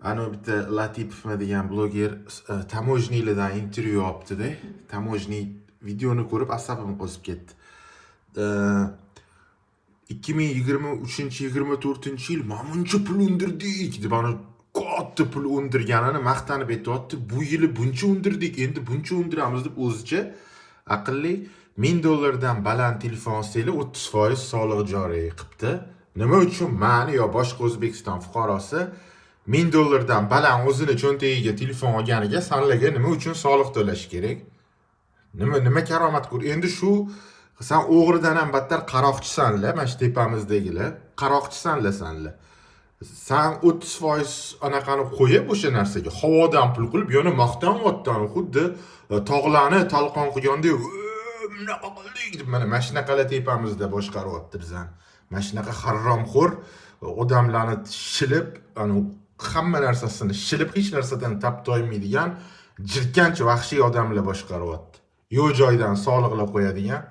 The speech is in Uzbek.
Anavi bitta Latipovmi degan bloger таможний lardan intervyu olibdida. Таможний videoni ko'rib, asabim qo'zib ketdi. 2023, 24 yil mana buncha pul undirdik deb, ana katta pul undirganini maqtanib aytyapti. Bu yili buncha undirdik, endi buncha undiramiz deb o'zicha aqlli. 1000 dollardan baland telefon olsanglar, 30% soliq joriy qilibdi. Nima uchun mani yo boshqa O'zbekiston fuqarosi 1000 dollardan baland o'zini cho'ntagiga telefon olganiga sanlarga nima uchun soliq to'lash kerak? Nima karomat ko'r endi shu? San o'g'ridan ham battar qaroqchisanlar. Mana shu tepamizdagilar qaroqchisanlar sanlar. San 30% anaqani qo'yib, o'sha narsaga havodan pul qilib, yana maqtanyapti, xuddi tog'larni talqon qilgandek, "Bunaqa qildik" deb. Mana shunaqalar tepamizda boshqaryapti bizani. Mana shunaqa haromxo'r odamlarni shilib, anavi hamma narsasini shilib, hech narsadan tap toymaydigan jirkanch, vahshiy odamlar boshqaryapti. Yo'q joydan soliqlar qo'yadigan.